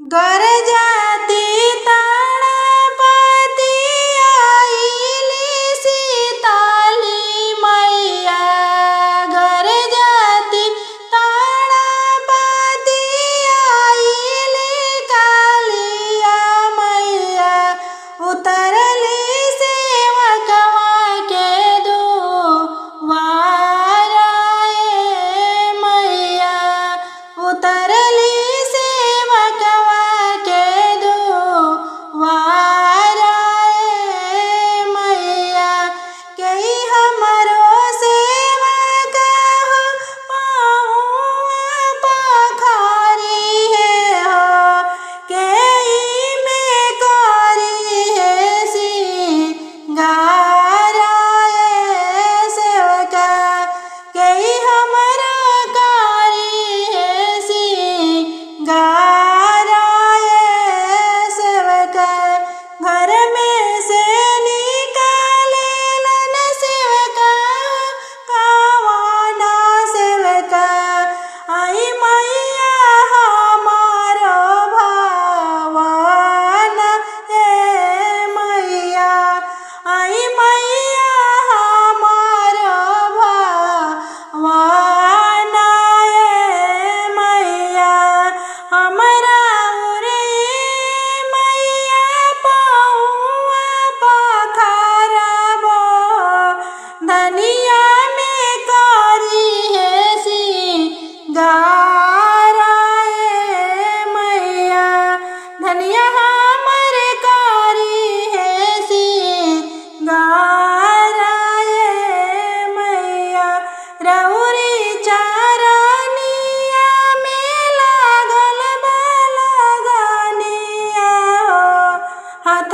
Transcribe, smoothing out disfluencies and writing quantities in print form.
घर जाती ताड़ापति आइली सीताली मैया। घर जाती ताड़ापति आइली कालिया मैया। उतरली सेवकवा के दुआर ए मैया। उतरली सेवकवा के दुआर ए मैया। कई हमरो सेवक हो पाहुआ पखारी है हो। केई में करी है सिंगार ए सेवका। कई हमरो कारी है सिंगार ए सेवका। घर में से निकालेलन सेवका कवाना सेवका। आई मैया हमारो भवन ए मैया। आई मैया हमारो भवन ए मैया। हमरा उरे मैया पहुआ पखारबो धनिया में करी है सिंगार ए मैया। धनिया हमर कारी है सिंगार ए मैया। रउरी चारनिया में लागल बा लगनिया हो। हाथ